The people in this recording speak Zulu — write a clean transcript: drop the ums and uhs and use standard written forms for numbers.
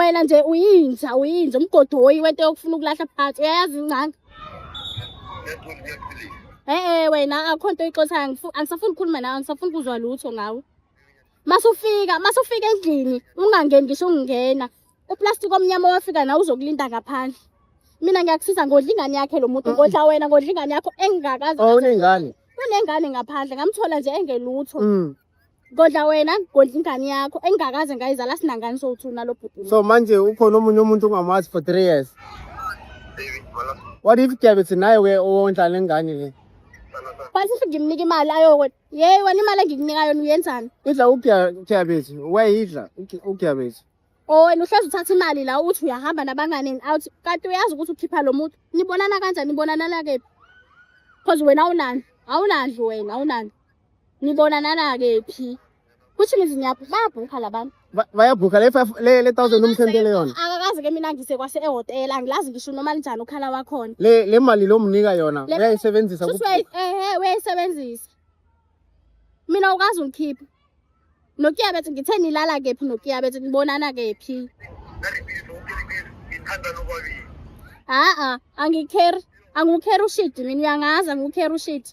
Wena nje uyinja, uyinja umgodoyi wento yokufuna ukulahla phansi. Uyayazi incanga. Eh wena akho nto oyixoxayo, angisafuni ukukhuluma nawe, angisafuni ukuzwa lutho ngawe. Masufika, masufika endlini, ungangeni ngisho ungena. Uplastic omnyama wafika nawe uzokulinda ngaphandle. Mina ngiyakusiza ngodla ingane yakhe lo muntu, ngodla wena, ngodla ingane yakho engingakaze. Oh, unengane. Unengane ngaphandle, ngamthola nje engelutho. Ngodla wena, ngodla ingane yakho engingakaze ngayizala, sinangane sowu-two nalo bhuti. So manje ukhona omunye umuntu ongamazi for 3 years. What if Gabby naye ke owondla lengane le? But if ngimnika imali ayokwe. Yey wena imali engikunika yona uyenzani? Idla uGabby, wayidla uGabby. Oh wena uhlezi uthatha imali la uthi uyahamba nabangane out kanti uyazi ukuthi ukhipha lo muntu. Nibonana kanjani? Nibonana kephi? Because wena awunani, awunandlu wena, awunandlu. Nibonana kephi? Which means bayabhukha labantu. Bayabhukha le 5 le 1000 umsendele yona. Akakaze ke mina ngise kwase ehhotela, angilazi ngisho noma linjani ukhala wakhona. Le mali lo mnika yona uyayisebenzisa. Ehe uyayisebenzisa. Mina ukazi ungikhipha. Nokia bethi ngithe nilala kephi, Nokia bethi nibonana kephi? Ah ah, angikheri, angukheri ushidi mina, uyangazi angukheri ushidi.